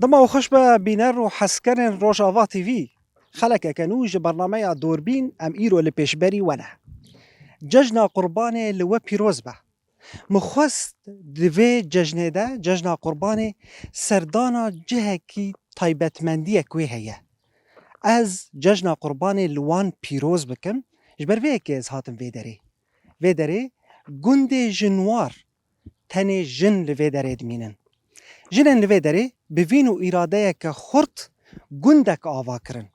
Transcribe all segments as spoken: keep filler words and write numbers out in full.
Dema we xweş be bîner û hezkirinên Rojava T V. Xelekeke nû ji bernameya Dûrbîn em îro li pêşberî we ne. Cejna Qurbanê li we pîroz be. Min xwest di vê cejnê de, Cejna Qurbanê, serdana cihekî taybetmendiyek wê heye. Ez Cejna Qurbanê li wan pîroz bikim, ji ber vê yekê ez hatim vê derê. Vê derê gundê Jinwar, tenê jin li vê derê dimînin. Jinên li vê derê bi vîn û îradeyeke xurt gundek ava kirin.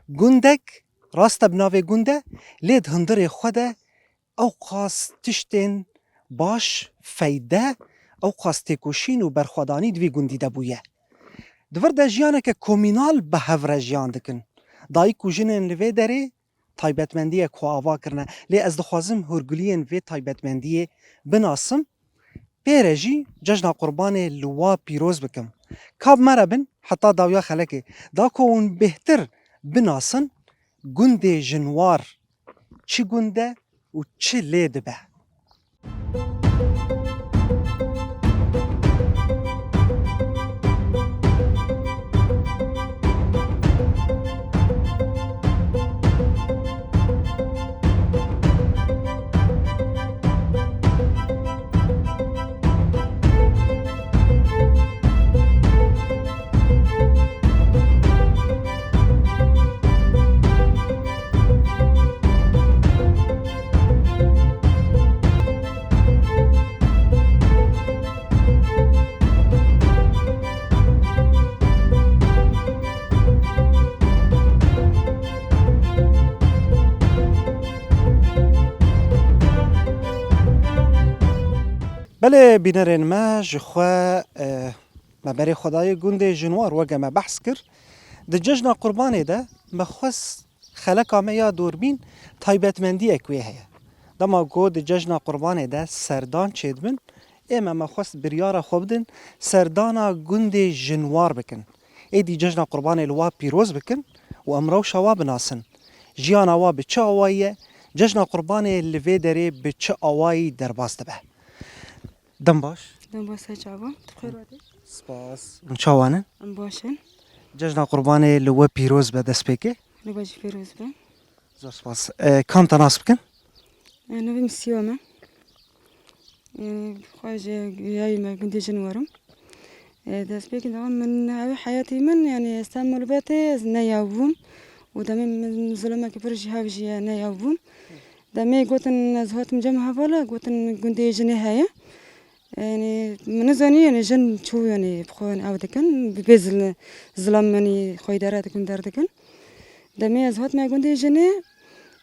Gundek, rast e bi navê gund e, lê di hundirê xwe de ew qas tiştên baş, feyde, ew qas têkoşîn û berxwedanî di vî gundî de bûye. Di vir de jiyaneke komînal bi hev re jiyan dikin. Dayik û jinên li vê derê taybetmendiyek xwe ava kirine. Lê ez dixwazim hûrguliyên vê taybetmendiyê binasim. Pê re jî Cejna Qurbanê li wa pîroz bikim. Ka bi me re bin heta dawiya xelekê. Da ku hûn bêhtir binasin gundê Jinwar çi gund e û çi lê dibe. Belê bînerên me ji xwe, e, me berê xwe dayê gundê Jinwar, weke me behs kir. Di Cejna Qurbanê de me xwest xeleka me ya Dûrbîn taybetmendiyek wê heye. Dema ku di Cejna Qurbanê de serdan çêdibin, ê me me xwest biryara xwe bidin serdana gundê Jinwar bikin. Êdî Cejna Qurbanê li wa pîroz bikin û em rewşa wa binasin. Jiyana wa bi çi awayî ye? Cejna Qurbanê li vê derê bi çi awayî derbas dibe? Dem baş. Dem baş, ser çava. Tu xêr hatî. Spas. Hûn çawa ne? Em baş in. Cejna Qurbanê li we pîroz be destpêkê. Li we jî pîroz be. Zor spas. E, kam te nas bikin? E, navê min Siyam e. E, xwe ji yayê me gundê Jinwar im. E, destpêkê de min ew heyatê min, yani ez tam malbatê ez neyaw bûm. Û demê min zilamekî pir ji hev jî ye neyaw bûm. Demê gotin ez hatim cem hevala, gotin gundê jinê heye. Yani min nizanî yani jin çû yani bi xwe yani ew dikin, bi bê zil-, zilam yani xwe îdare dikin, derdikin. Demê ez hatime gundê jinê,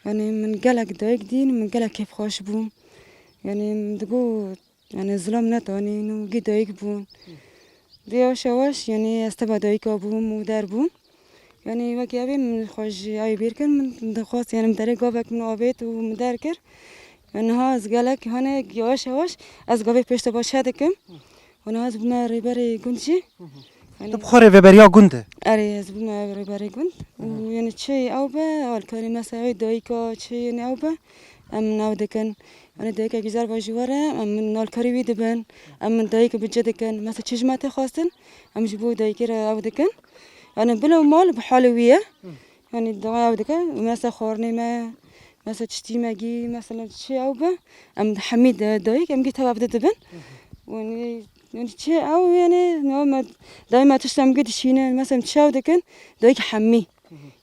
yani min gelek dayik dîn, min gelek kêfxweş bûm. Yani min digot, yani zilam netanîn û gî dayik bûn. Dê yavaş yavaş, yani ez teva dayika bûm û derbûm. Yani wekî ev ê min xwe ji ew ê bîr kir, min dixwest, yani min derê gavek min avêt û min derkir. Yani niha ez gelek, hani yavaş yavaş ez gavê pêş de baş dikim. Û niha ez bûme rêberê gund jî. Yani tu bi xwe rêveberiya gund e? Erê, ez bûme rêberê gund. Û yani çi ew be, alkarî mesela ew dayika çi yani ew be, em min ew dikin. Yani dayika güzel be ji we re, em min alkarî wî dibin. Em min dayik bi cih dikin. Mesela çi ji me tê xwestin, em ji bo dayikê re ew dikin. Yani bila mal bi halê wî ye. Yani dua ew dike. Mesela xwarinê me, mesela tiştî me gî, mesela çi ew be, em hemî de dayik, em gî teva bi dibin. Yani, yani çi ew yani, ne me, daima tişt em gî dişîne, mesela çi ew dikin, dayik hemî.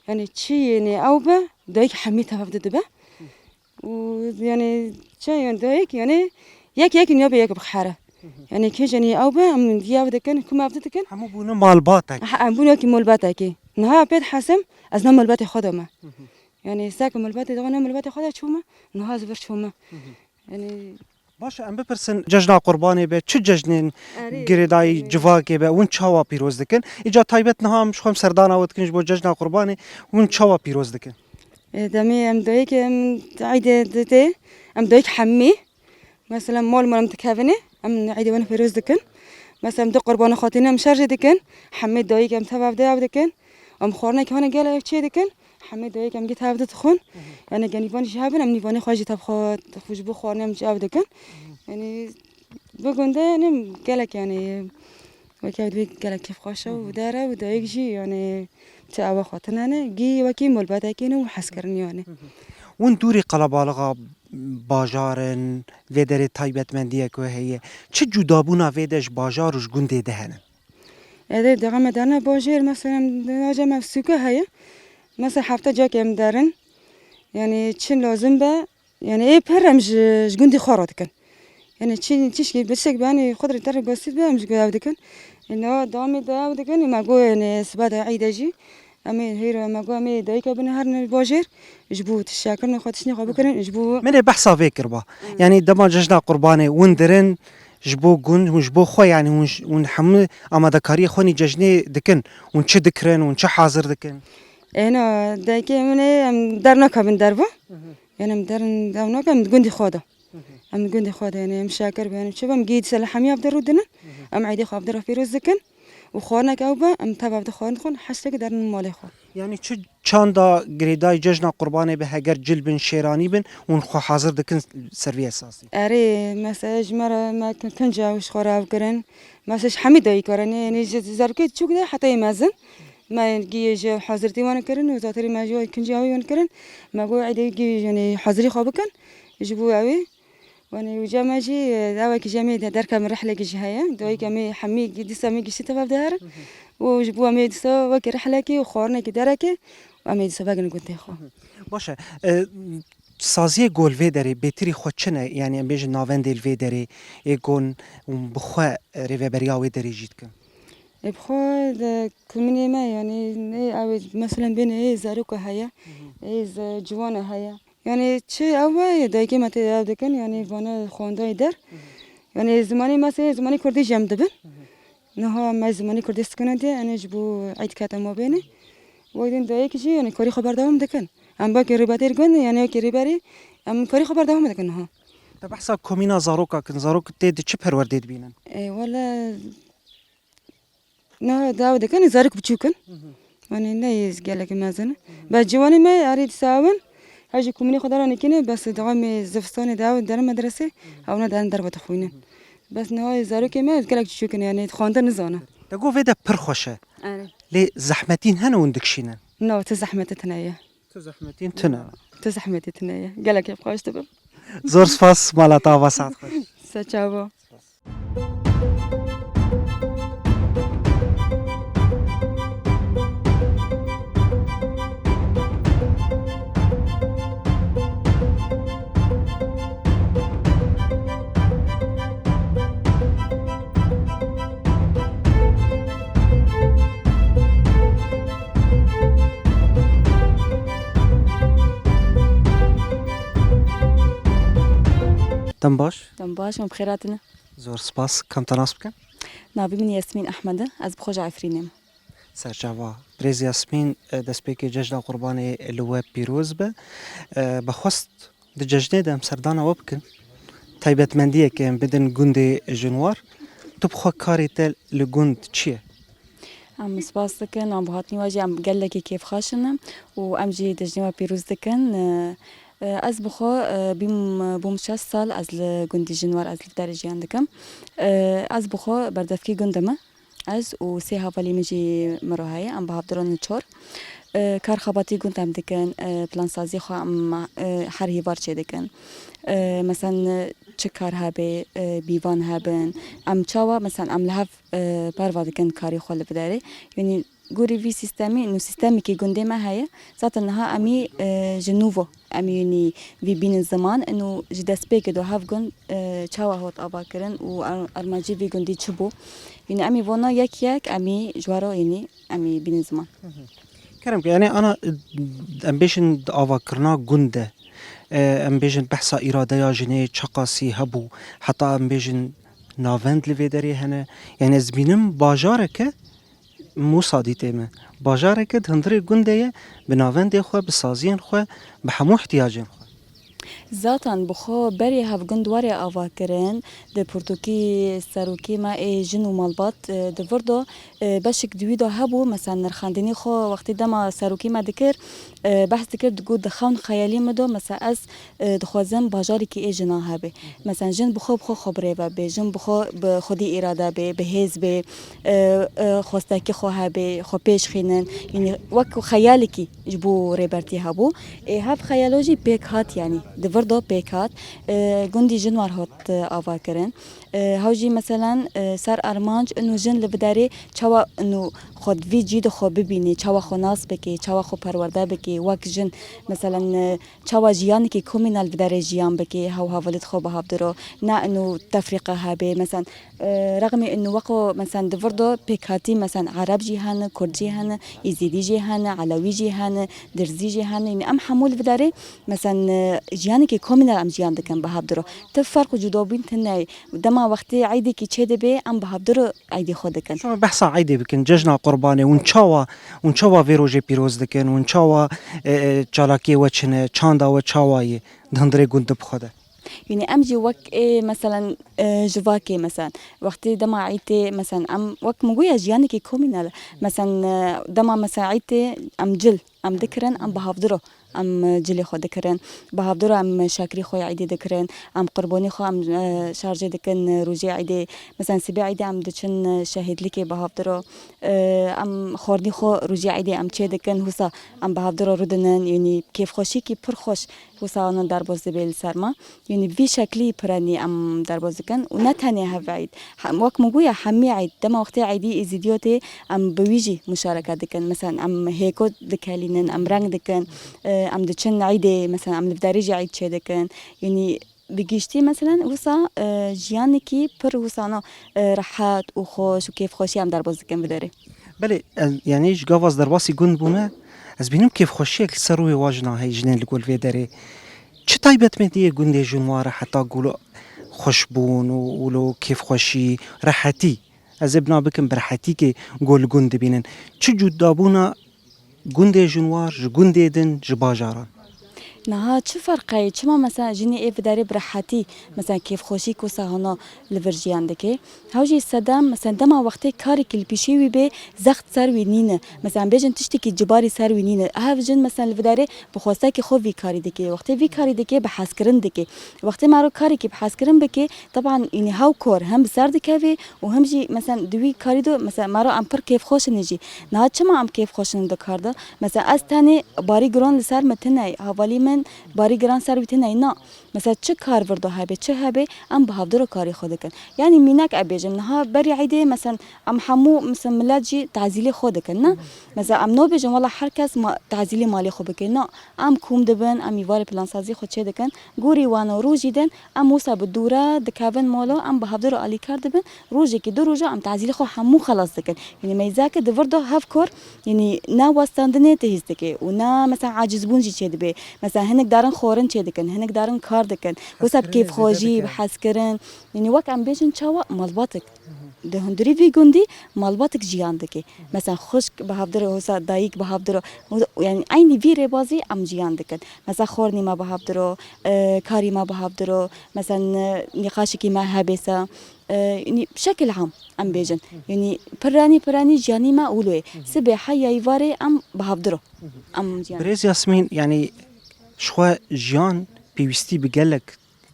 Yani çi yani ew be, dayik hemî teva bi dibe. Û yani çi yani dayik yani yek yek niya be yek bixere. Yani kê jenî ew be, em diya ev dikin, kum ev dikin. Hemû bûne malbatek. Ha, em bûne ki malbatekî. Niha pêt hesim, ez ne malbatê xwe de me. Yani sek malbatê de ne malbatê xwe de çûme, niha ez vir çûme. Yani Baş e, em bipirsin, cejna Qurbanê be, çi cejnên Erê, girêdayî erê. civakê be, hûn çawa pîroz dikin? Îca taybet niha em ji xwe em serdana we dikin ji bo cejna Qurbanê, hûn çawa pîroz dikin? E, demê em dayik em eydê didê, em dayik hemî. Mesela mal mal em dikevine, em eydê wan pîroz dikin. Mesela em du qurbana xwe tîne em şerjê dikin, hemî dayik em tev ev de ev dikin. Em xwarinekî hane gelek çê dikin, hemî dayik em gî tev de dixwin. Yani genîvan jî hebin, em nîvanê xwe jî tev xwe, xwe ji bo xwarinê em jî ev dikin. Yani bi gundê yani gelek yani Weke ew dibê gelek kêfxweş e û der e û dayik jî, yani, ti ewa xwe tune ne, gî wekî malbatekî ne û hezkirin, yani. Hûn dûrî qelebalixa bajar in, vê derê taybetmendiyek we heye. Çi cudabûna vê de ji bajar û ji gundê de hene? Ê, dê, dexa me derine bajêr, mesela, em, nace me sûke heye. Mesela, hefte cakê em derin. Yani, çi lazim be, yani, ê pir em ji, ji gundî xwe re dikin. Yani, çi, çişkî, biçek be, yani, xwe re derê basît be, em ji gund ev dikin. Yani, o dawamê de ev dikin, me got, yani, siba de Eydê jî. Em ê hêra me got, em ê dayika bine herin bajêr, ji bo tiştekirina xwe, tiştê xwe bikirin, ji bo Min ê behsa vê kiriba. Hmm. Yani dema cejna Qurbanê hûn dirin, ji bo gund, hûn ji bo xwe, yani hûn j-, hûn hemû amadekariyê xwe nî cejnê dikin. Hûn çi dikirin, hûn çi hazir dikin? Êna, dayikê min ê, em dernakevin derva. Hı hı. Yani em derin, dev nakin, em di gundî xwe de. Hı hı. Em di gundî xwe de, yani em şakir be, yani çi be, em gî dîsa li hemî ev de rûdinin. Hı hı. Em eydê xwe ev de re pîroz dikin. Û xwarinek ew be, em tev ev de xwarin dixwin, heştekî derin malê xwe. Yani çi çanda girêdayî cejna Qurbanê be, heger cil bin, şêranî bin, hûn xwe hazir dikin ser vî esasî? Erê, mesela ji me re, me kin-, kinca ew ji xwe re ev kirin. Mesela ji hemî dayîka re, ne, yani ji zarokê çûk de heta yê mezin. Me giyê ji hazirtî wan kirin û zatirî me ji kincî ew wan kirin. Me got, eydê gî, yani hazirî xwe bikin. Ji bo ew ê. Wanê, wîca me jî, e, dawekî jî em ê de-, derkevin rihlekî jî heye. Dawekî em ê hemî, dîsa em ê giştî tev ev diherin. Hı hı. Û ji bo em ê dîsa wekî rihlekî û xwarinekî derekê û em ê dîsa vegin gundê xwe. Hı hı. Baş e, e, saziyê gol vê derê bêtirî xwe çi ne? Yani em bêjin navendê li vê derê ê gon û bi xwe, e, rêveberiya wê derê jî dikin. Ê bi xwe de kuminê me, yani nê ew ê, meselen bêne ê zaroka heye, Hı hı. ê ze-, ciwana heye. Yani çi ew e, dayikê me tê ev dikin, yani vana xwendayê der. Hı hı. Yani zimanê me sê zimanê kurdî jî em dibin. Hı hı. Niha me zimanê kurdî sikine de, yani ji bo eyd kete ma bêne. Wê din dayik jî, yani karî xwe berdewam dikin. Em belkî rêbetê gund, yani wekî rêberî, em karî xwe berdewam dikin niha. Te behsa komîna zaroka kin, zarok tê di çi perwerdê dibînin? E, wele, niha daw dikin, zarok biçûk in. Hı hı. Wanê ne yê gelekî mezin. Hı hı. Bes ciwanê me erê dîsa ew in. Her ji komînê xwe dera nikîne, bes dewamê zivistanê de ew derin medresê, Hı hı. ew ne derin derve dixwînin. Hı hı. Bes niha zarokê me gelek çûk in, yani xwendin nizanin. Te got vê de pir xweş e. Erê. Lê zehmetîn hene hûn dikişînin? No, tu zehmetî tune ye. Tu zehmetîn tune. Tu zehmetî tune ye. Gelek kêfxweş dibim. Zor spas, mala te ava, saet xweş. Ser çava. Dem baş. Dem baş, hûn bi xêr hatine. Zor spas. Ka em te nas bikin? Navê min Yasmîn Ehmed e. Ez bi xwe ji Efrînê me. Serçava. Birêz Yasmîn, e, destpêkê cejna Qurbanê li we pîroz be. E, bi xwest di cejnê de em serdana we bikin. Taybetmendiyeke em bidin gundê Jinwar. Tu bi xwe karê te li gund çi ye? Em spas dikin, em bi hatinî we jî em gelekî kêfxweş in û em jî cejnê we pîroz dikin. E, e, ez bi xwe, e, bîm, bûm şeş sal, ez li gundî Jinwar, ez li derê jiyan dikim. E, ez bi xwe berdevkî gund me. Ez û sê hevalê min jî min re heye, em bi hev dironin çor. E, kar xebatî gund em dikin, e, plansazî xwe em, e, her hêvar çêdikin. E, mesen, e, çi kar hebe, e, bîvan hebin, em çawa, mesen, em li hev, e, perva dikin karê xwe li vê derê. Yanî gorî vî sîstemî, nû sîstemekî gundê me heye, zaten niha em î, e, ji nû ve. Em ê yanî vî bînin ziman, û ji destpêkê de hev gund, e, çawa hot avakirin û ar-, armancî vî gundî çi bû? Yanî em ê vana yek yek, em ê ji we re yanî em ê bînin ziman. Hı hı. Kerem ke, yanî ana, e, em bêjin di avakirina gund de, e, em bêjin behsa îradeya jinê çiqasî hebû, heta em bêjin navend li vê derê hene. Yanî ez dibînim bajareke Mûsa dîtê me. Bajareke di hundirê gundê ye, bi navendê xwe, bi saziyên xwe, bi hemû ihtiyacên xwe. Zaten bi xwe berê hevgund were ava kirin, di pirtûkî serokê me ê jin û malbat, e, di vir de, e, beşik di wî de hebû, mesela nirxandinê xwe wextê dema serokê me dikir, e, behs dikir, digot, di xewn xeyalî min de, mesela ez, e, dixwazim bajarekî ê jina hebe. Mesela jin bi xwe bi xwe xwe birêve bê, jin bi xwe bi xwedî îrade bê, bi hêz bê, e, e, xwestekî xwe hebe, xwe pêş xînin. Yanî wek xeyalekî ji bo rêbertî hebû. Ê, hev xeyalo jî pêk hat, yanî di vir de pêk hat. Ê, gundî Jinwar hat, e, ava kirin. Ê, hew jî meselen, e, ser armanc ino jin li viderê çawa ino xwe di vî cî de xwe bibînê, çawa xwe nas bike, çawa xwe perwerde bike, wek jin meselen, e, çawa jiyanekî komînal viderê jiyan bike, hew hevalêt xwe bi hev diro, ne ino tefrîqa hebe. Meselen, e, rexmê ino weko, meselen, di vir de pêkhatî, meselen, Ereb jî hene, Kurd jî hene, Êzîdî jî hene, Elewî jî hene, Dirzî jî hene. Yanî em hemû li viderê, meselen, e, jiyanekî komînal em jiyan dikin bi hev diro. Ti ferq û cudabûn tune ye. Dema wextê eydekî çêdibe, em bi hev diro eydê xwe dikin. Şima behsa eydê bikin, cejna Qurbanê, hûn çawa, hûn çawa vê rojê pîroz dikin, hûn çawa, e, e, çalakiyê we çi ne, çanda we çawa ye, di hundirê gund de bi xwe de? Yanî em jî wek, e, meselen, e, civakê, meselen, wextê dema eydê, meselen, em wek min goya jiyanekî komînal e. Meselen, e, dema, meselen, eydê em cil, em dikirin, em bi hev diro. Em, e, cilê xwe dikirin. Bi hev diro em şekrî xwe yê eydê dikirin. Em qurbanî xwe em, e, şarjê dikin, e, rojê eydê. Meselen, sibê eydê em diçin, e, şehîdlikê bi hev diro. E, em xwarinî xwe rojê eydê em çê dikin. Wisa em bi hev diro rûdinin. Yanî kêfxweşîkî pir xweş wisa ana derbas dibe li ser me. Yanî vî şeklî piranî em derbas dikin û ne tenê hev eyd. Hem, wek min goya hemî eyd, dema wextê eydî êzîdiyo tê, em bi wî jî muşareke dikin. Meselen, em hêko dikelînin, em reng dikin, e, em diçin eydê, meselen, em li viderê jî eyd çêdikin. Yanî bi giştî, meselen, wisa, e, jiyanekî pir wisano, e, rehet û xweş û kêfxweşî em derbas dikin viderê. Belê, ez, yanî ji gava ez derbasî gund bûme, ez bînim kêfxweşiyek li ser rûyê wan jinan heye, jinên li gol vê derê. Çi taybetmendiyê gundê Jinwar e heta ku lo xweşbûn û, û lo kêfxweşî, rehetî? Ez ê bina bikim bi rehetîkê ku li gund dibînin. Çi cudabûna gundê Jinwar ji gundê din, ji bajaran? Niha çi ferqe ye? Çima mesela jinê ê viderê bi rehetî, mesela kêfxweşî ku sahana li vir jiyan dike? Hew jî sedem, mesela dema wextê karekî li pîşê wî bê, zext ser wî nîne. Mesela em bêjin tiştekî cibarî ser wî nîne. Ev jin mesela li viderê bi xwestekî xwe vî karî dike. Wextê vî karî dike, bi hezkirin dike. Wextê mero karekî bi hezkirin bike, teban, yanî hew kor hem bi ser dikeve û hem jî mesela di wî karî de mesela mero em pir kêfxweş in jî. Niha çima em kêfxweş in di kar de? Mesela ez tenê barî giran li ser min tune ye, hevalî min barî giran ser wî tune ye. Na. Mesela çi kar vir de hebe, çi hebe, em bi hevdiro karê xwe dikin. Yanî mînak e bêjim, niha berî eydê, mesela em hemû, mesela milet jî tazîlê xwe dikin, ne? Mesela em nabêjin, wela her kes ma-, tazîlê malê xwe bike. Na, em kom dibin, em îvarê plansazî xwe çê dikin. Gorî wana rojî din, em wisa bi dûre dikevin mala, em bi hevdiro alîkar dibin. Rojekê, du roja em tazîlê xwe hemû xelas dikin. Yanî meyzeke di vir de hev kor, yanî ne westandinê tihîs dike û ne, mesela, acizbûn jî çê dibe. Mesela, hinek darin xwarin çê dikin, hinek darin kar dikin. Wisa bi kêfxwejî, bi hezkirin. Yanî wek em bêjin çawa malbatik. Di hundirî vî gundî malbatik jiyan dike. Mesela, xwişk bi hevdir wisa dayik bi hevdir o. Yanî eynî vî rêbazî em jiyan dikin. Mesela, xwarinî me bi hevdir o, e, karî me bi hevdir o. Mesela, e, nîqaşekî me hebêse. E, yanî şekil am em bêjin. Yanî piranî piranî jiyanî me wilo ye. Sibê heya îvarê em bi hevdir o. Em jiyan. Birêz Yasmîn, yanî ji xwe jiyan pêwîstî bi gelek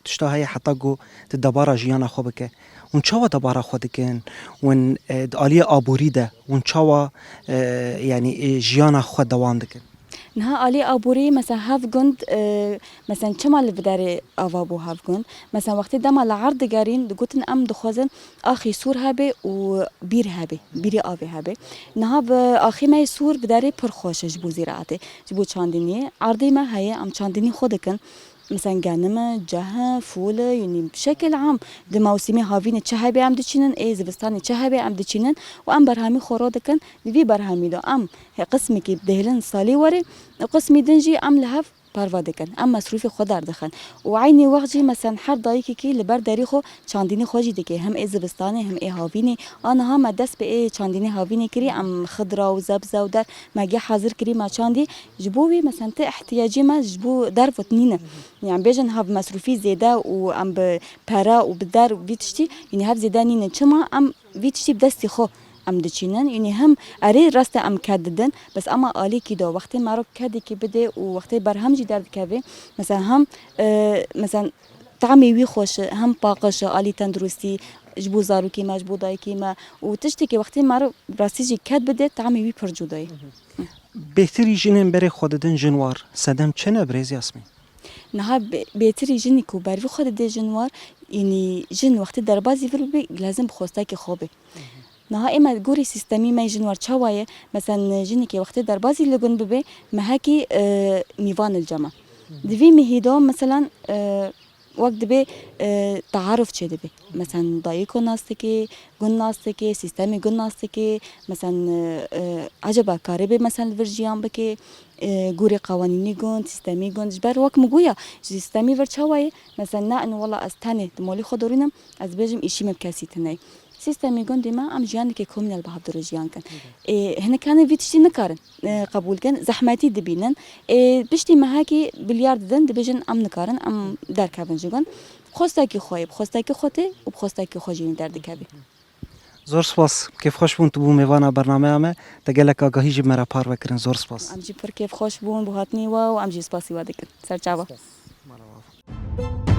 tişta heye heta ku tu debara jiyana xwe bike. Hûn çawa debara xwe dikin? Hûn, e, di aliyê aborî de hûn çawa, e, yanî, e, jiyana xwe dewam dikin? Niha alî aborî, mesela hev gund, e, mesela çima li viderê ava bû hev gund? Mesela wextê dema li erd digerîn, digotin em dixwazin axî sûr hebe û bîr hebe, bîrî avê hebe. Niha bi axî me yê sûr viderê pir xweş e ji bo zîraetê, ji bo çandiniyê. Erdê me heye, em çandinî xwe dikin. Mesela genim e, ceh e, fûl e, yanî şekil am. Di mewsimê havînê çi hebe em diçînin, ê zivistanê çi hebe em diçînin û em berhemî xwe radikin. Di vî berhemî de em He, qismekî dihêlin salê warê, qismî din jî em li hev Karva dikin. Em mesrûfê xwe derdixin. Û eynî wext jî, mesen, her dayikekî li ber derî xwe çandînê xwe jî dike. Hem ê zivistanê, hem ê havînê. A niha me dest bi ê çandînê havînê kirî, em xidra û zebze û der me geh hazir kirî, me çandî. Ji bo wî, mesen, ti ihtiyacê me ji bo dervot nîne. Yani bêjin hev mesrûfî zêde û em bi pere û bi der û vî tiştî, yani hev zêde nîne. Çima em vî tiştî bi destî xwe em diçînin. Yanî hem erê rest e em ked didin, bes ema alîkî de wextê mero kedekî bidê û wextê berhem jî derdikeve, mesela hem, e, mesela tamê wî xweş e, hem paqij e alî tenduristî ji bo zarokê me, ji bo dayikê me û tiştekî wextê mero rastî jî ked bidê, tamê wî pir cuda ye. Bêhtirî jinên berê xwe didin jinwar, sedem çi ne birêz Yasmîn? Niha bê-, bêhtirî jinî ku bervî xwe didê jinwar, yanî jin wextê derbazî vir bibe, lezim bi xwestekî xwe be. Niha ê me gorî sîstemî me jin wer çawa ye? Mesen, jinekê wextê derbazî li gund bibe, mehekî, e, mîvan li cem e. Di vî mihî de, meselan, e, wek dibe, e, tearuf çêdibe. Mesen, dayiko nas dike, gund nas dike, sîstemê gund nas dike, mesen, e, e, eceba karê bê, mesen, li vir jiyan bike, e, gorî qewanînî gund, sîstemî gund. Ji ber wek min goya, ji sîstemî vir çawa ye? Mesen, ne, ino wela ez tenê di malê xwe dorînim, ez bêjim îşî min bi kesî tune ye. Sîstemê gundê me, em jiyanekê komînal bi hev dû re jiyan kin. Ê, hinek hene vî tiştî nikarin, e, qebûl kin, zehmetî dibînin. Ê, piştî mehekî bilyar didin, dibêjin em nikarin, em derkevin ji gund. Xwestekî xwe ye, bi xwestekî xwe tê û bi xwestekî xwe jî derdikevî. Zor spas, kêfxweş bûn tu bû mêvana bernameya me, te gelek agahî jî me re parve kirin, zor spas. Em jî pir kêfxweş bûn bo hatinê we û em jî spasî we dikin. Ser çava. Spas. Mala we.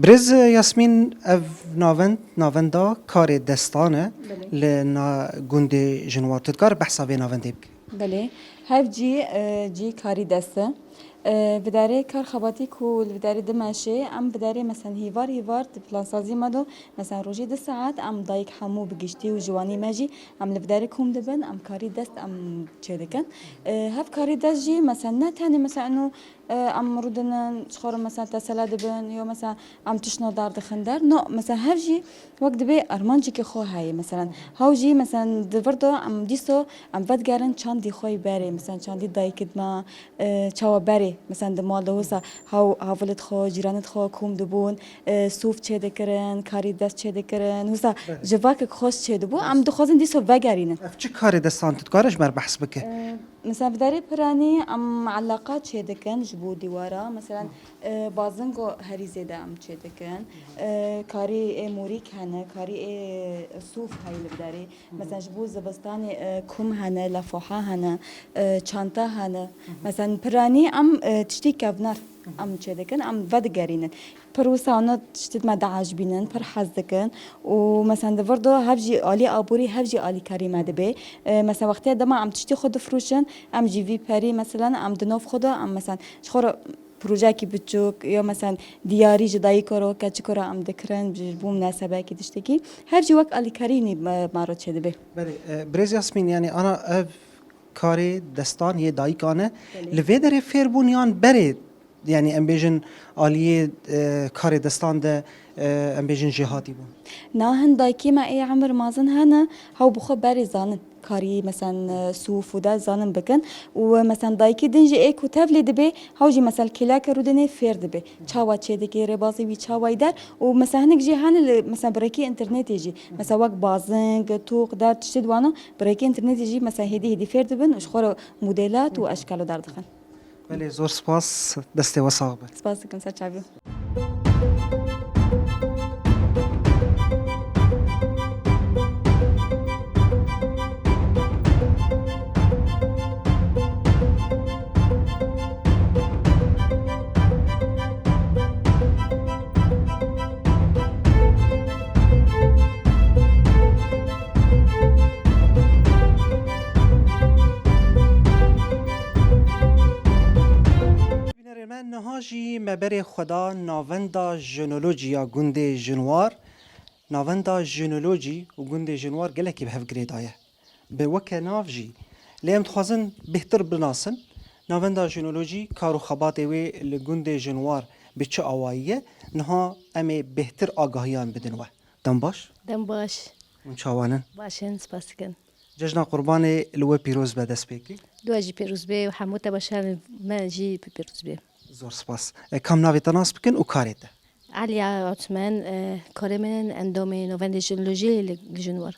Birêz Yasmîn, ev navend, navenda karê destan e. Belê. Li na gundê Jinwar. Tu dikar behsa vê navendê bikî? Belê. Hev cî, e, cî karî dest e. E, vidarê kar xebatî ku li vidarê dimeşê, em vidarê, mesen, hîvar hîvar di plansazî me do, mesen, rojê du saet em dayik hemû bi giştî û ji wanî me jî em li vidarê kom dibin, em karî dest em çêdikin. E, hev karî dest jî, mesen, ne tenê, mesen, ino, e, em rûdinin, ji xwe re, mesen, tesele dibin, yo, mesen, em tiştno derdixin der. No, mesen, hev jî wek dibê armancekî xwe heye, mesen, hew jî, mesen, di vir de em dîso em vedigerin çandî xwe yî berê, mesen, çandî dayikid me, e, çawa berê, mesen, di mal de wisa hew havilit xwe, cîranit xwe kom dibûn, e, sûf çêdikirin, karî dest çêdikirin, wisa Belê. civakek xweş çêdibû. Em dixwazin dîso vegerînin. Ev çi karê destan tu dikare ji me re behs bike? E, Mesela, bi derê piranî em eleqa çêdikin ji bo dîwara. Mesela, e, bazingo herî zêde em çêdikin. E, karî ê morîk hene, karî ê sûf heye li bi derê. Mesela, ji bo zivistanê, e, kum hene, lefoha hene, e, çanta hene. Mesela, piranî em, e, tiştî kevner em çêdikin, em vedigerînin. Pir wisa wana tiştê me diecibînin, pir hez dikin û, mesen, di vir de hev jî alî aborî, hev jî alîkarî me dibe. E, mesen, wextê dema em tiştê xwe difroşin, em jî vî perî, meselan, em di nav xwe de, em, mesen, ji xwe re projeyekî biçûk ya, mesen, diyarî ji dayiko re, keçiko re em dikirin, ji bo minasebeyekî tiştekî. Hev jî wek alîkarî nî me, me re çêdibe. Belê, e, birêz Yasmîn, yanî ana ev karê destan yê dayikan e. Belê. Li vê derê fêr bûn yan berê, yanî em bêjin aliyê, e, karê destan de, e, em bêjin jêhatî bûn? Na, hin dayikê me ê emir mezin hene, hew bi xwe berê zanin. Karî, mesen, e, sûf û de zanin bikin. Û, e, mesen, dayikê din jî ê ku tevlê dibe, hew jî, mesen, kêleke rûdinê fêr dibe. Çawa çêdike, rêbazê wî çawa yî der. Û, mesen, hinek jî hene li, mesen, bi rêkê înternetê jî. Mesen, wek bazing, tûq, der, tiştê di wana, bi rêkê înternetê jî, mesen, hêdî hêdî fêr dibin û ji xwe re modêlat û eşkalo derdixin. Belê, zor spas, destê we sax be. Spas dikim, ser çavî. Jî me berê xwe da navenda jenolojî ya gundê Jinwar. Navenda jenolojî û gundê Jinwar gelekî bi hev girêdaye. Bi weke nav jî. Lê em dixwazin bêhtir binasin. Navenda jenolojî, kar û xebatê wê li gundê Jinwar bi çi awayî ye? Niha em ê bêhtir agahiyan bidin we. Dem baş. Dem baş. Hûn çawan in? Baş in, spas dikin. Cejna Qurbanê li we pîroz be destpêkî. Li we jî pîroz be û hemû temaşevanên me jî pîroz be. Zor spas. E, kam navê te nas bikin û karê te? Aliya Otmen, e, karê min in, endamê Navendê Jenolojiyê li, li Jinwar.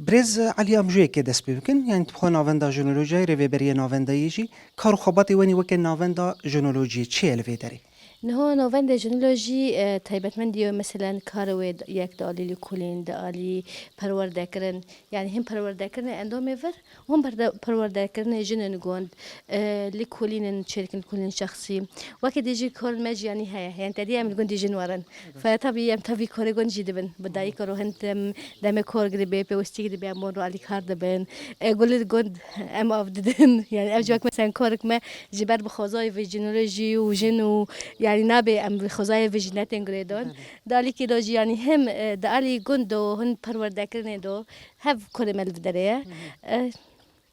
Birêz Aliya, em ji yekê dest pê bikin. Yani tu xwe navenda jenolojiyayê, rêveberiye navendayê jî. Kar û xebatê wenî weke navenda jenolojiyê çi ye li vê derê? Niha navendê jenolojî, e, taybetmendî ye, meselen, karê wê yek di alî lêkolîn, di alî perwerdekirin, yani him perwerdekirinê endamê vir, him perde-, perwerdekirinê jinên gund, e, lêkolînin çêdikin, lêkolînin şexsî. Weke dî jî karên me jî yanî heye. Yani tedî em li gundî jin werin. Fe tabî em tevî karê gund jî dibin. Bi dayîka ro hin dem, demê kar girî bê, pêwistî girî bê, em wan ro alîkar dibin. E, gulê gund em av didin. Yani ev civak, mesela, karik me ji ber bi xwezayê vê jenolojî û jin û, yani, nabê em vê xwezayê vê jî netên girêdan. Belê. Di alîkê de jî, yani, hem, e, di alî gund do, hin perwerdekirinê do, hev kurê me li vê derê ye. Hı hı. E,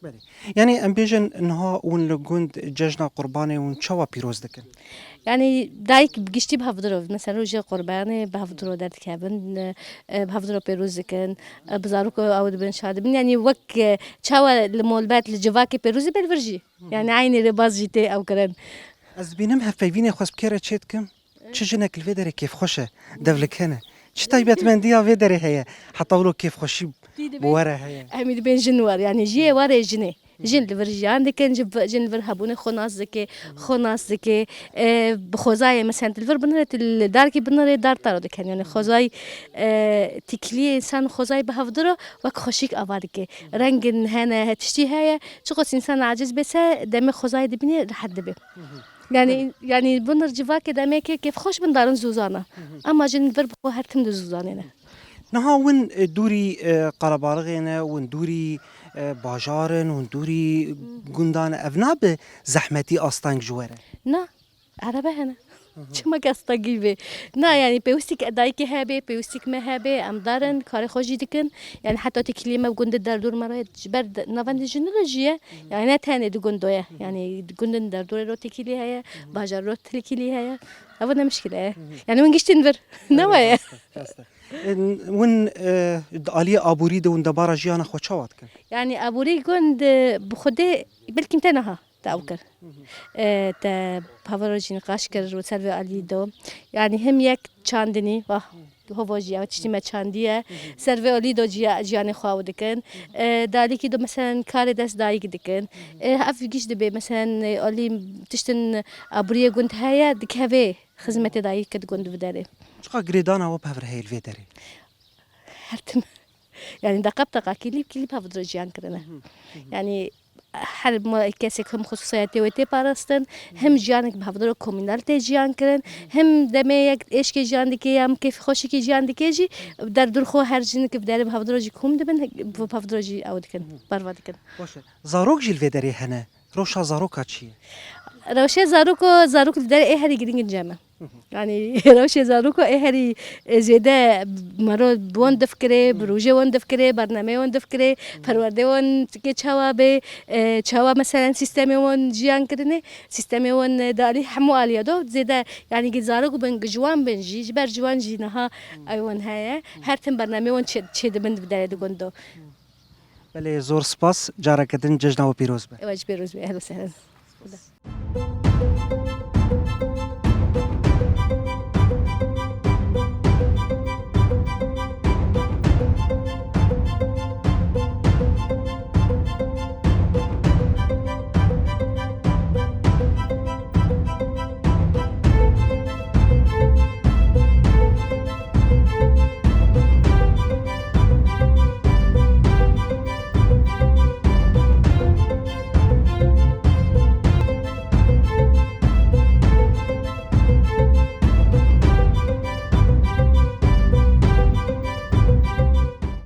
Belê. Yani em bêjin niha hûn li gund cejna Qurbanê hûn çawa pîroz dikin? Yani dayik bi giştî bi hevdiro, mesela rojê Qurbanê bi hevdiro derdikevin, e, bi hevdiro pêroz dikin, e, bi zarok ew dibin şa dibin. Yani wek, e, çawa li malbet, li civakê pêrozî bê, li vir jî. Hı hı. Yani eynî rêbaz jî tê ew kirin. Ez dibînim hevpeyvînê xwe bi kê re çê dikim. Çi jinek li vê derê kêfxweş e, devliken e. Çi taybetmendiya vê derê heye? Heta wilo kêfxweşî bi we re heye. Em ê dibên jin wer, yani jiyê warê jinê. Jin li vir jiyan dikin, jin, jin li vir hebûnê xwe nas dike, xwe nas dike. E, bi xwezayê, mesela, tu li vir binirê, tu li darkî binirê, dar taro dikin. Yani xwezay, e, tîkiliyê însan xwezay bi hevdiro wek xweşik ava dike. Rengin hene, he tiştî heye. Çiqas însan aciz bê se, demê xwezayê dibînê, rehet dibe. Yani, yani binir civakê demekê kêfxweş bin darin zûzana. Hı hı. Ama jin vir bi xwe her tim di zûzanê ne. Niha win, e, dûrî, e, qelebalixê ne, win dûrî, e, bajar in, win dûrî gundan e. Ev nabe zehmetî, asteng ji we re? Na. Erebe hene. Hı hı. Çima ke astengî be? Na, yani pêwistî ke dayikê hebe, pêwistî ke me hebe, em darin, karê xwe jî dikin. Yani heta têkiliyê me bi gundê derdor me re ji ber de-, navendê jin re jî ye. Hı hı. Yani ne tenê di gundo ye. Hı hı. Yani di gundin derdorê ro têkilî heye, hı hı, bajar ro têkilî heye. Ev ne mişkile ye. Hı hı. Yani win giştin vir. Ne waye? Rast e, rast e. E, win, e, di aliyê aborî de win debara jiyana xwe çawa dikin? Yani aborî gund, e, bi xwedê belkî te niha te ew kir. Hı hı. E, te pavero jî nîqaş kir û ser vê alî do. Yani him yek çandinî, vah, hova jî ew tiştî me çandiye. Hı hı. Ser vê alî do ciya-, ciyanê xwe ew dikin. Hı hı. E, dalîkî do meselen karê dest dayik dikin. Hı hı. E, ev giş dibe meselen, e, alî tiştin aboriyê gund heye, dikeve xizmetê dayik di gund bi derê. Çiqa girêdana we bi hev re heye li vê derê? Her tim. Yani deqa bi deqa, kîlî bi kîlî bi hevdiro jiyan kirine. Hı hı. Hı hı. Yani her ma-, kesek him xusûsiyetê wê tê parastin, hı hı, him jiyanek bi hevdiro komînal tê jiyan kirin, hı hı, him demê yek êşkê jiyan dike ya kêfxweşikî jiyan dike jî, hı, derdor xwe her jinik bi derê bi hevdiro jî kom dibin, bi hevdiro jî ew dikin, hı hı, berva dikin. Baş e. Zarok jî li vê derê hene. Rewşa zaroka çi ye? Rewşê zaroko, zarok li derê ê herî girîng in cem e. Hı hı. Yani rewşê zaroko ê herî, e, zêde mero bi wan difkirê, bi, hı, rojê wan difkirê, bernameyê wan difkirê, hı, perwerdê wan tikê çawa bê, e, çawa meselen sîstemê wan jiyan kirinê, sîstemê wan, e, dalî hemû alî ya do zêde, yani gi zarok bin, gi ciwan bin jî, ji ber ciwan jî niha, hı, ew wan heye. Hı. Her tim bernameyê wan çê, çê dibin bi derê di gund do. Hı. Belê, zor spas. Careke din cejna we pîroz be. Ew jî pîroz be. Ehlen we sehlen.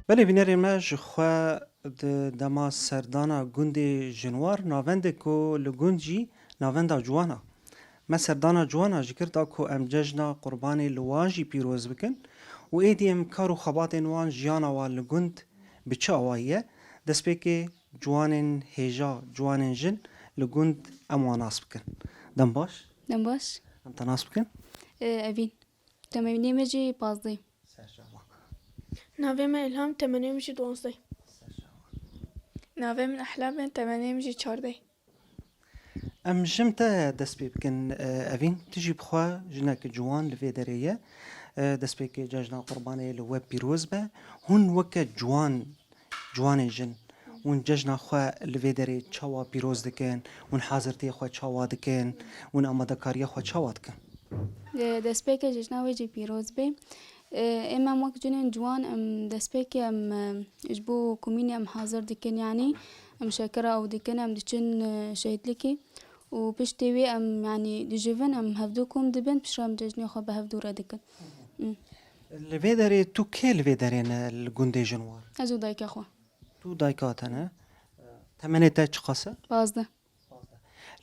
Belê, bînerên me, ji xwe di dema serdana gundê Jinwar, navendê ku li gund jî navenda ciwan a. me serdana ciwana jî kir da ku em cejna Qurbanê li wan jî pîroz bikin û êdî em kar û xebatên wan, jiyana wan li gund bi çi awayî ye, destpêkê ciwanên hêja, ciwanên jin li gund em wan nas bikin. Dem baş. Dem baş. Em te nas bikin. Ee, Evîn. Temenê min jî pazdeh. Serçava. Navê min Ilham, temenê min jî duwazdeh. Serçava. Navê min Ehlame, temenê min jî çardeh. Em ji te dest pê bikin, e, Evîn. Tu jî bi xwe jinek ciwan li vê derê ye. E, destpêkê cejna Qurbanê li we pîroz be. Hûn weke ciwan, ciwanên jin, hûn cejna xwe li vê derê çawa pîroz dikin? Hûn hazirtiyê xwe çawa dikin? Hûn amadekariya xwe çawa dikin? E, destpêkê cejna wê jî pîroz be. E, êm em wek cinên ciwan, em destpêkê em, e, ji bo komînê em hazir dikin, yanî em şekira ew dikin, em diçin, e, şehîdlikê û piştê wê em, yanî dijivin, em hevdû kom dibin, piştre em cejnê xwe bi hevdû re dikin. Hı. Li vê derê tu kê li vê derê ne li gundê Jinwar? Ez û dayika xwe. Tu dayika te ne. Temenê te çiqas e? Pazdeh.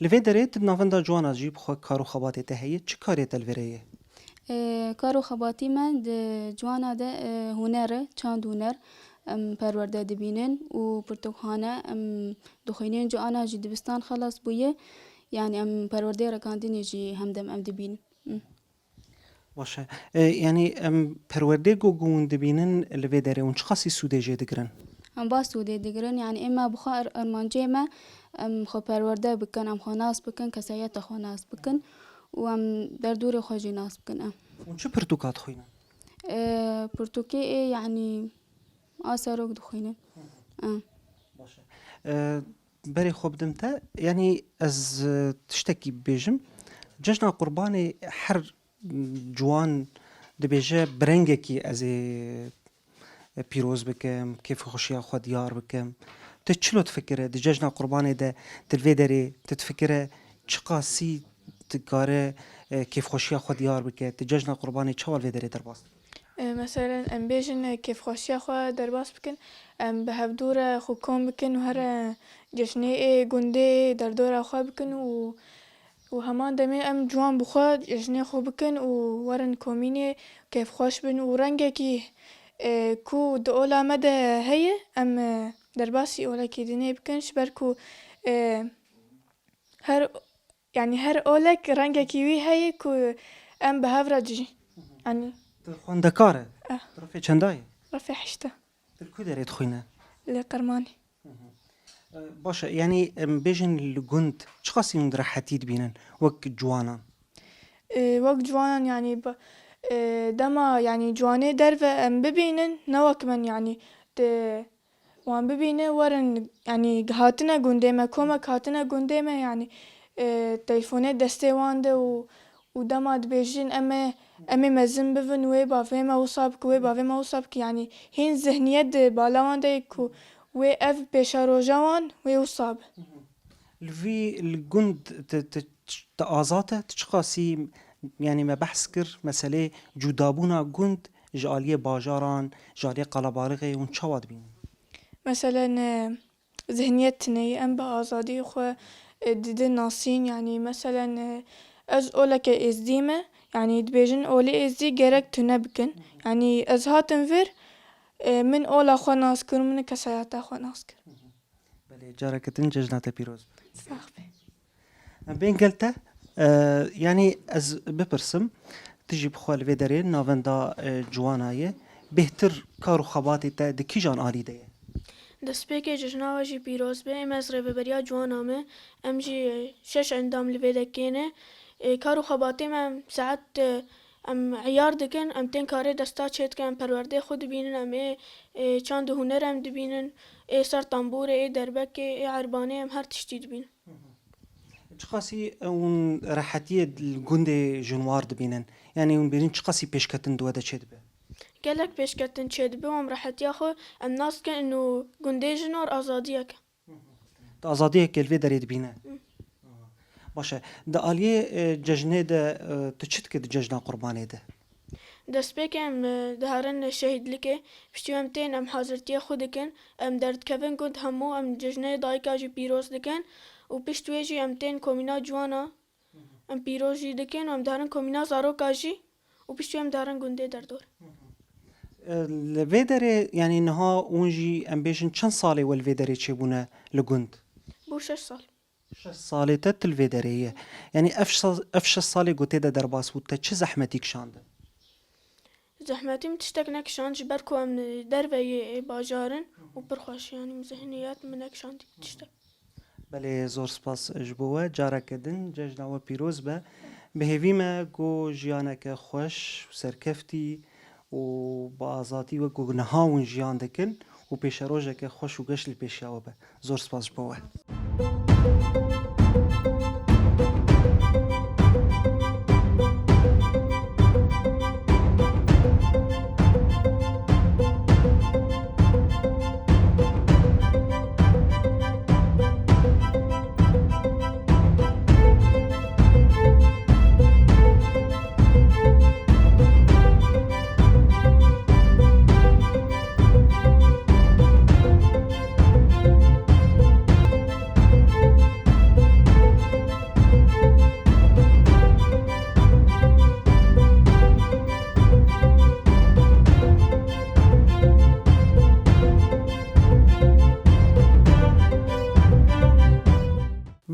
Li vê derê tu di navenda ciwana jî bi xwe kar û xebatê te heye. Çi karê te li vê re ye? Ee, kar û xebatî me di ciwana de, e, huner e, çand huner. Em perwerde dibînin û pirtûkhane em dixwînin, ciwana jî dibistan xelas bûye. Yanî em perwerdeyê rekandinê jî hemdem em dibînin. Hı. Baş e. E, yanî em perwerdê ku hûn dibînin li vê derê hûn çiqasî sûdê jê digirin? Em baş sûdê digirin. Yanî ê me bi xwe er-, armancê me, em xwe perwerde bikin, em xwe nas bikin, kesayeta xwe nas bikin û em derdorê xwe jî nas bikin em. Hûn çi pirtûka dixwînin? E, pirtûkê ê, yanî a serok dixwînin. Em. Baş e. E, berê xwe bidim te. Yanî ez, e, tiştekî bibêjim. Cejna Qurbanê her ciwan dibêje, bi rengekî ez ê pîroz bikim, kêfxweşiya xwe diyar bikim. Tu çilo difikire di cejna Qurbanê de, tu li vê derê tu difikire çiqasî dikare, e, kêfxweşiya xwe diyar bike? Tu cejna Qurbanê çawa li vê derê derbas dike? E, meselen, em bêjin, e, kêfxweşiya xwe derbas bikin, em bi hevdû re xwe kom bikin û here cejnê ê gundê derdora xwe bikin û û heman demê em ciwan bi xwe cejnê xwe bikin û werin komînê kêfxweş bin û rengekî, e, ku di ola me de heye, em, e, derbasî olekî dinê bikin, ji ber ku, e, her, yanî her olek rengekî wî heye ku em bi hev re dijîn. Yanî Tu xwendekar e? Eh. Tu rifê çenda yî? Rifê heşta. Tu li ku derê dixwîne? Li Qermanî. Hı hı. E, baş e, yanî em bêjin li gund çiqasî hûn rehetî dibînin wek ciwanan? E, wek ciwanan, yanî, bi-, e, dema, yanî, ciwanê derve em bibînin, ne wek min, yanî, di, wan bibîne, werin, yanî, hatine gundê me, komek hatine gundê me, yanî, e, telefonê destê wan de û û dema dibêjin, em ê, em ê mezin bibin, wê bavê me wisa bike, wê bavê me wisa bike, yanî hîn zihniyet di bala wan de ye ku wê ev pêşeroja wan wê wisa be. Li vî, li gund tu, tu, tu azad e, tu çiqasî, yanî me behs kir, meselê cudabûna gund ji aliyê bajaran, ji aliyê qelebalixê hûn çawa dibînin? Meselen, e, zihniyet tune ye, em bi azadî xwe, e, didin nasîn. Yanî, meselen, e, ez oleke êzdî me, yanî dibêjin olê êzdî gerek tune bikin. Yanî, ez hatim vir, e, min ola xwe nas kir, min kesayeta xwe nas kir. Belê, careke din cejna te pîroz be. Sax be. Em bên gel te, e, yanî ez bipirsim, tu jî bi xwe li vê derê navenda, e, ciwana ye, bêhtir kar û xebatê te di kîjan alî de ye? Destpêkê cejna we jî pîroz be, em ez rêveberiya ciwana me, em jî şeş endam li vê dekê ne. E, kar û xebatê me em saet, e, em eyar dikin, em tên karê desta çêdikin, em perwerdê xwe dibînin, em ê, e, çand û huner em dibînin, ê ser tembûrê, ê derbekê, ê erbanê, em her tiştî dibînin. Çiqasî hûn rehetiyê li gundê Jinwar dibînin? Yanî hûn bêjin çiqasî pêşketin di we de çêdibe? Gelek pêşketin çêdibe û em rehetiya xwe em nas dikin û gundê Jinwar azadiyek e. Tu azadiyeke li vê derê dibîne? Hı. Baş e. Di aliyê, e, cejnê de, e, tu çi dikî di cejna Qurbanê de? Destpêkê em, e, diherin şehîdlikê, piştî em tên, em hazirtiyê xwe dikin, em derdikevin gund hemû, em cejnê dayika jî pîroz dikin û pişt wê jî em tên komîna ciwana. Em pîroz jî dikin û em diherin komîna zaroka jî û piştî em diherin gundê derdor. E, li vê derê, yanî niha hûn jî, em bêjin, çend salê we li vê derê çêbûne li gund? Bû şeş sal. Şeş salê te tu li vê derê ye. Yanî ev şe-, ev şeş salê ku tê de derbas bû, te çi zehmetî kişandin? Zehmetî min tiştek nekişand, ji ber ku em li derve yê bajar in û pir xweş, yanî min zihniyet min nekişand tiştek. Belê, zor spas ji bo we. Careke din cejna we pîroz be. Bi hêvî me ku jiyaneke xweş û serkeftî û bi azadî wek ku niha hûn jiyan dikin û pêşerojeke xweş û geş li pêşiya we be. Zor spas ji bo we.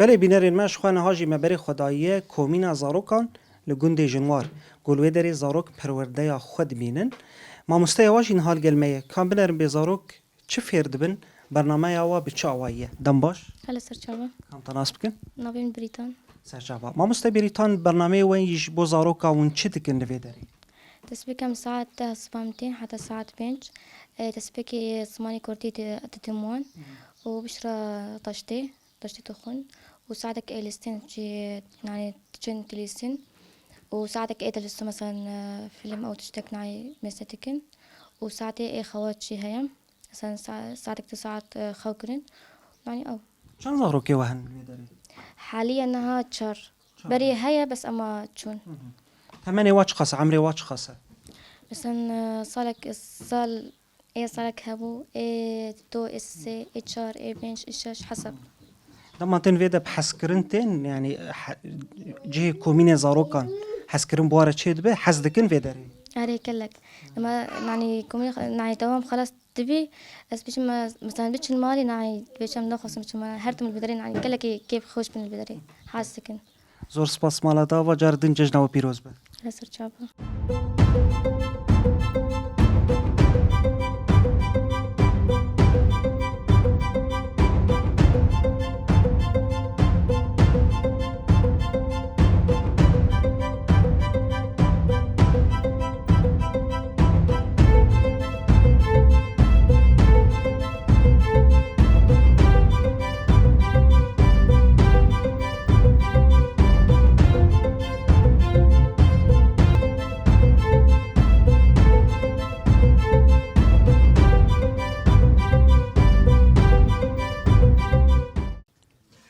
Belê bînerên me, ji xwe niha jî me berê xwe dayiye komîna zarokan li gundê Jinwar, ku li wê derê zarok perwerdeya xwe dibînin. Mamosteya we jî niha li gel me ye. Ka em binerin bê zarok çi fêr dibin, bernameya we bi çi awayî ye? Dem baş. Hele ser çava. Em te nas bikin? Navê min Brîtan. Ser çava. Mamoste Brîtan, bernameyê we yî ji bo zaroka hûn çi dikin li vê derê? Dest pê kem saet deh siba min tên heta saet pênc. E, destpêkê zimanê kurdî di-, didim wan. Û bişra taştê, taştê dixwin. Û saetek ê lîstin jî, yanî diçin dilîstin. Û saetek ê dilîstin, mesela, e, film ew tiştek nayê mêze dikin. Û saetê ê xewa jî heye. Mesela sa-, saetek du saet, e, xew kirin. Yanî ew. Çend zarokê we hene li vê derê? Haliye niha çar. Çar. Berê heye, bes ema çûn. Hı hı. Temenê wa çiqas e, emrê wa çiqas e? Mesela, e, salek, sal, ê salek hebû, ê du, ê sê, ê çar, ê pênc, ê şeş, hesab. Dema tên vê de bi hezkirin tên, yanî he-, cihê komînê zarokan hezkirin bi we re çê dibe, hez dikin vê derê? Erê, gelek. Dema, nanî, komînê, nanî, dewam xelas dibî, ez bêjim, me, mesela, biçin malê, nanî, bêjim, nexwazim biçim, me, her tim li biderê, nanî, gelekî kêf xweş bin li biderê. Hez dikin. Zor spas mala te ava, car din cejna we pîroz be. Li ser çava.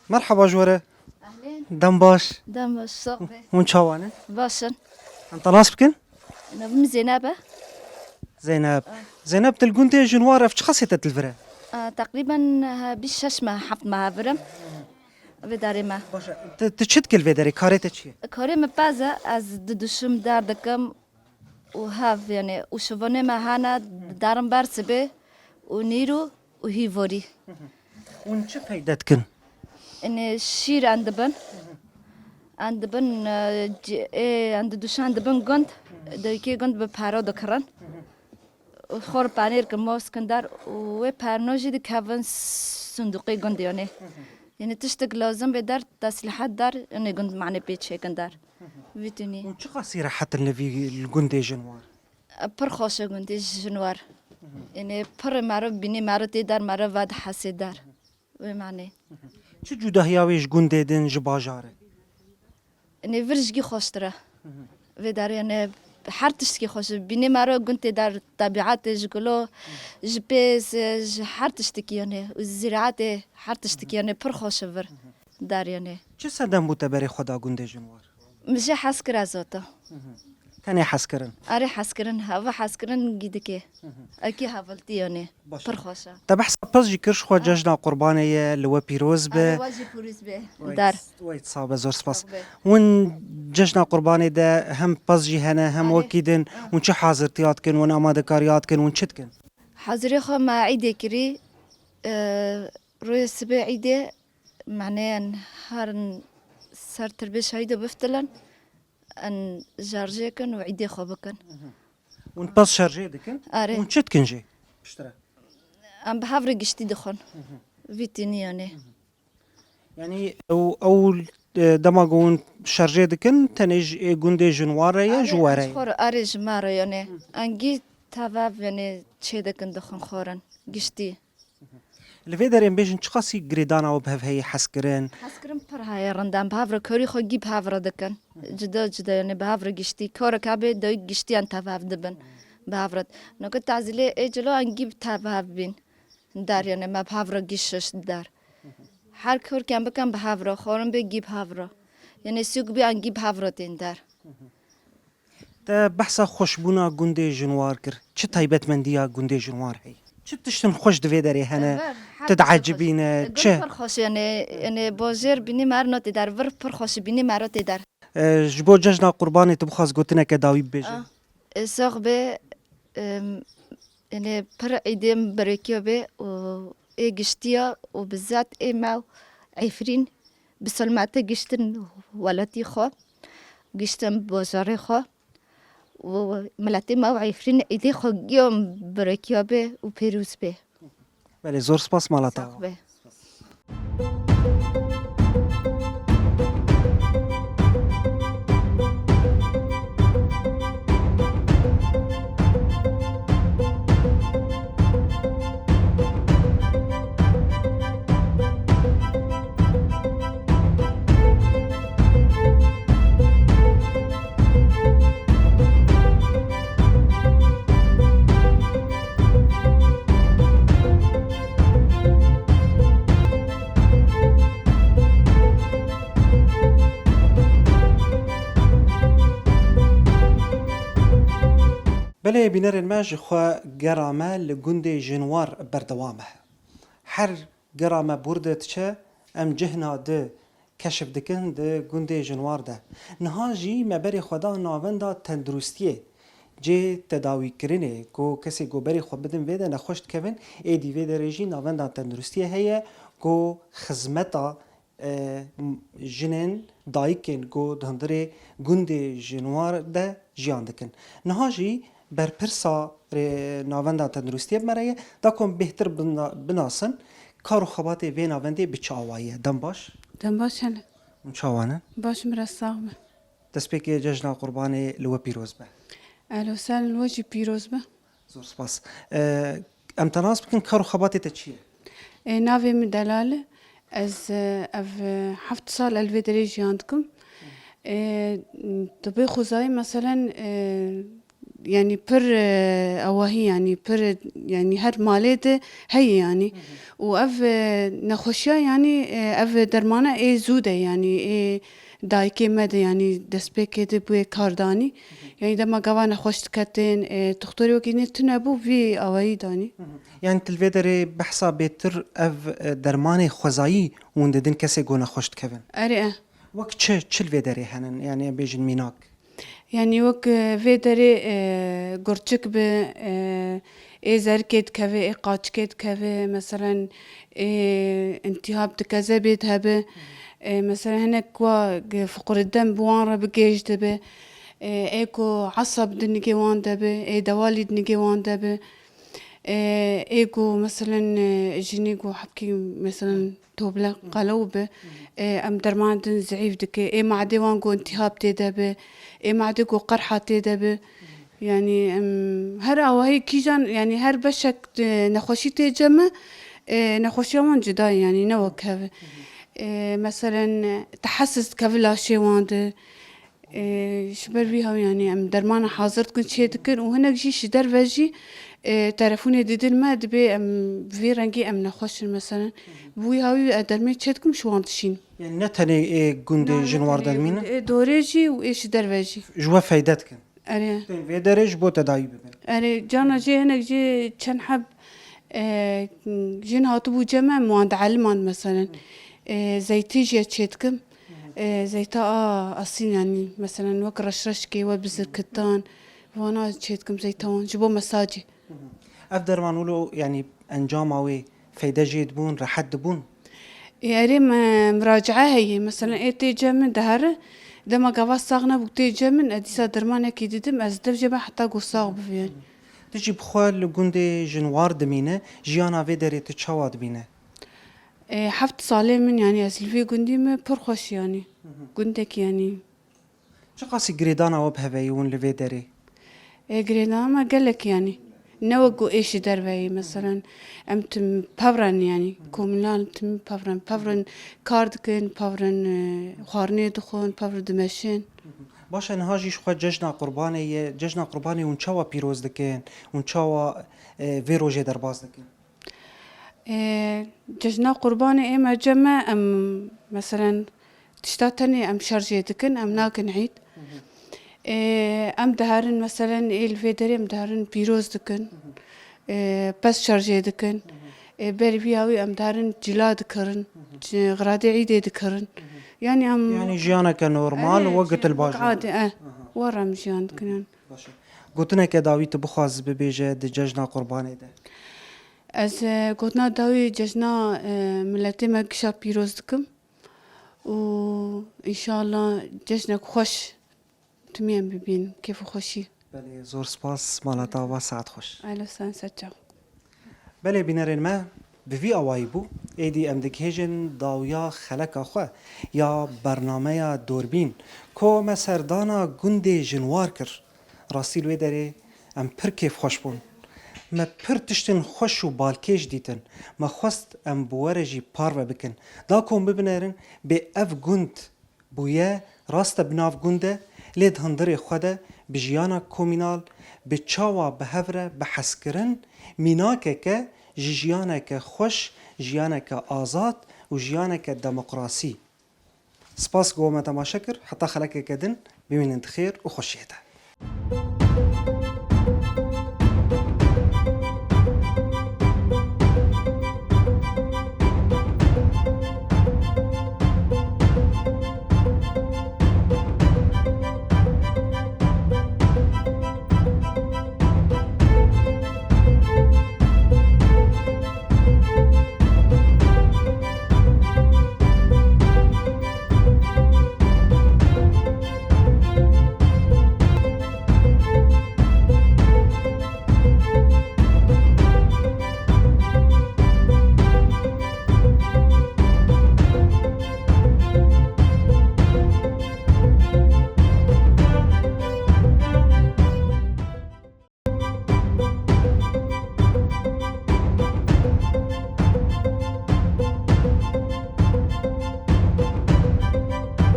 Merhaba ji we re. Ehlên. Dem baş. Dem baş, sax be. Hûn çawa ne? Baş in. Em te nas bikin? Navê min Zeynep e. Zeynep. Ah. Zeynep, tu li gundê Jinwar, ev çiqasê te tu li vir e? Ah, teqrîben, eh, bîst şeş meh, heft meh vir im. Vê darê me. Baş e. Tu, tu çi dikî li vê derê? Karê te çi ye? Karê min pez e, ez diduşim, der dikim. Û hev, yanî, û şivanê me hene, didarin ber sibê û nîro û hîvorî. Hûn çi peyde dikin? Yanî şîr endibin. Endibin, e, ci-, ê, endi duşan dibin gund, dewikê gund bi pero dikirin. Û xor panêr ki mos kin der û wê perno jî dikevin sunduqê gund yanî. Yanî tiştik lazim bê der, teslîhat der, yanî gund manê pê çêkin der. Vî tunî. Hûn çiqasî rehet in li vî, li gundê Jinwar? Pir xweş e gundê Jinwar. Yanî pir mero bînî mero tê der, mero vedihesê der. Wê manê. Çi cudahiya wê ji gundê din, ji bajarê? Yanî vir jî xweştir e. Vê derê yanî her tiştkî xweş e. Bînê mero gund tê der, tebîetê ji gulo, ji pêz, ji her tiştikî yanî. Û zîraetê her tiştikî yanî pir xweş e vir der yanî. Çi sedem bû te berê xwe da gundê Jinwar? Min jê hez kir ez hata. Hı hı. Tenê hezkirin. Erê hezkirin, heva hezkirin gî dike. Ekî hevaltî yanê. Baş e. Pir xweş e. Te behsa pez jî kir, ji xwe Cejna Qurbanê ye, li we pîroz be. Erê we jî pîroz be. Dar. Wey sax be, zor spas. Sax be. Hûn Cejna Qurbanê de hem pez jî hene, hem Erê. Wekî din, hûn çi hazirtiya dikin, hûn amadekariya dikin, hûn çi dikin? Hazirê xwe me îdê kirî, e, rûyê sibê îdê, meneyen herin ser tirbê şehîdo biftilin, en şarjê kin û îdê xwe bikin. Hûn pez şarjê dikin? Erê. Hûn çi dikin jî? Piştre. Em bi hev re giştî dixwin. Vî tînî yanê. Yanî ew, ew, e, dema ku hûn şerjê dikin, tenê ji, ê gundê Jinwar re ye, ji we re ye? Erê, ji xwe re, erê ji me re yanê. Engî tevav yanê çê dikin dixwin xwarin. Giştî. Li vê derê em bêjin çiqasî girêdana we bi hev heye, hezkirin? Hezkirin pir heye, rind e. Em bi hev re karî xwe gî bi hev re dikin. Cida cida yanê bi hev re giştî. Karek hebe dayik giştî em tevav dibin. Bi hev re. Noke tazîlê ê cilo em gî bi tevav bîn. Dar yanê me bi hev re gî şişt dar. Her kar ku em bikin bi hev re, xwarin bê gî bi hev re. Yanê sûk bî an gî bi hev re tên dar. Te behsa xweşbûna gundê Jinwar kir. Çi taybetmendiya gundê Jinwar heye? Çi tiştin xweş di vê derê hene? Te diecibîne? Çi? Pir xweş yanê, yanê bajêr bînî me re tê dar, vir pir xweş bînî me re tê dar. E, ji bo Cejna Qurbanê tu bixwaz gotineke dawî bibêje? Ah, e, sax be, em, Yanê pir îdê em birêkiya be û ê giştiya û bi zat ê me û Efrîn bi selmete giştin welatî xwe, giştin bajarê xwe û miletê me û Efrîn îdê xwe giya birêkiya be û pêrûz be. Belê, zor spas, mala te ava. Sax be. Belê bînerên me, ji xwe gera me li gundê Jinwar berdewam e. Her gera me bûr de diçe, em cihna di keşif dikin di gundê Jinwar de. Niha jî me berê xwe da navenda tenduristiyê, cihê tedawîkirinê, ku kesê ku berê xwe bidin vê de nexweş dikevin, êdî vê derê jî navenda tenduristiyê heye ku xizmeta, e, m-, jinên, dayikên ku di hundirê gundê Jinwar de jiyan dikin. Niha jî berpirsa rê-, navenda tenduristiyê bi me re ye, da ku em bêhtir bina-, binasin, kar û xebatê vê navendê bi çi awayî ye. Dem baş. Dem baş hele. Hûn çawa ne? Baş, min re sax be. Destpêkê Cejna Qurbanê li we pîroz be. Ehlen û sehlen, li we jî pîroz be. Zor spas. E, em te nas bikin, kar û xebatê te çi ye? E, navê min Delal e. Ez, e, ev, e, heft sal ez li vê derê jiyan dikim. E, tibê xwezayî, meselen, e, yanî pir, e, awahî, yanî pir, yanî her malê de heye yanî. Û ev, e, nexweşiya yanî, e, ev dermana ê zû de yanî ê dayikê me de yanî destpêkê de bûye kardanî. Yanî dema gava nexweş diketin, e, toxtorê wekî nê tune bû vî awayî danî. Yanî tu li vê derê behsa bêtir ev, e, dermanê xwezayî hûn didin kesê ku nexweş dikevin? Erê e. Wek çi, çi li vê derê henin? Yanî em bêjin mînak. Yanî wek, e, vê derê, e, gurçik bi, e, ê zerikê dikeve, ê qaçikê dikeve, meselen, ê intîhab di kezebê de hebe, e, meselen hinek wa ge-, fiqurdem bi wan re bi gêj dibe, e, ê ku esab di nigê wan de be, ê dewalî di nigê wan de be, e, ê ku meselen, e, jinî ku hebkî meselen toble qelew be, e, em derman din zeîf dike, ê madê wan ku intîhab tê de be, ê madê ku qerha tê de be. Yanî em her awahî kîjan, yanî her beşek, e, nexweşî tê cem e, e, nexweşiya wan cuda ye, yanî ne wek hev e. E, meselen, e, tehesis dikeve laşê wan de. E, ji ber vî hev, yanî em dermana hazir dikin, çê dikin û hinek jî ji derve jî, e, telefonê didin me, dibê em vî rengî em nexweş in, meselen. Bi wî hawî ez dermê çê dikim, ji wan dişînim. Yanî ne tenê ê gundê Jinwar dermîn e? Ê dorê jî û ê ji derve jî. Ji we feyde dikin? Erê. Tên vê derê ji bo tedawî bibin. Erê, carna jê hinek jê çend heb, e, jin hatibû cem em wan dieliman meselen. E, zeytê jê çêdikim. E, zeyta a asîn yanî meselen wek reşreşkê we bizirkitan. Vana çêdikim zeyta wan ji bo mesacê. Ev derman wilo yanî encama wê feyde jê dibûn, rehet dibûn? Ê, erê me miracae heye. Meselen ê tê cem min diheri, dema gava sax nebû tê cem min, e, dîsa dermanekî didim, ez dev jê me heta ku sax bibe yanî. Tu jî bi xwe li gundê Jinwar dimîne, jiyana vê derê tu çawa dibîne? Ê, heft salê min yanî ez li vê gundî me pir xweş yanî. Gundekî yanî. Çiqasî girêdana we bi heveyî hûn li vê derê? Ê, girêdana me gelek yanî. Ne wek ku êş ji derve yê, meselen, em tim pevren yanî, komînal tim pevren. Pevren kar dikin, pevren, e, xwarinê dixwin, pevren dimeşin. Baş e, niha jî ji xwe cejna Qurbanê ye. Cejna Qurbanê hûn çawa pîroz dikin? Hûn çawa, e, vê rojê derbas dikin? Ê, cejna Qurbanê ê me cem me, em, meselen, tişta tenê em şerjê dikin, em nakin îd. Ê, em diherin, meselen, ê li vê derê em diherin pîroz dikin. Ê, pez şerjê dikin. Ê, berî vîya wî em diherin cila dikirin. Ci-, xiradê îdê dikirin. Yanî em Yanî jiyaneke normal, Erê, wek ji-, tu li wek bajêr. Adê, e, were em jiyan dikin yanî. Baş e. Gotineke dawî tu bixwaz bibêje di cejna Qurbanê de? Ez, e, gotina dawî cejna, e, miletê me gişa pîroz dikim û înşallah cejnek xweş timî em bibînin, kêf û xweşî. Belê, zor spas, mala te ava, saet xweş. Ehlen, sen ser çav. Belê bînerên me, bi vî awayî bû, êdî em digihêjin dawiya xeleka xwe ya bernameya Dorbîn, ku me serdana gundê Jinwar kir. Rastî li wê derê em pir kêfxweş bûn. Me pir tiştên xweş û balkêş dîtin. Me xwest em bi we re jî parve bikin. Da ku hûn bibinêrin, bê ev gund bûye, rast e bi nav gund e, lê di hundirê xwe de bi jiyana komînal, bi çawa bi hev re bi hezkirin, mînakeke ji jiyaneke xweş, jiyaneke azad û jiyaneke demokrasî. Spas ku we me temaşe kir. Heta xelekeke din, bimînin di xêr û xweşiyê de.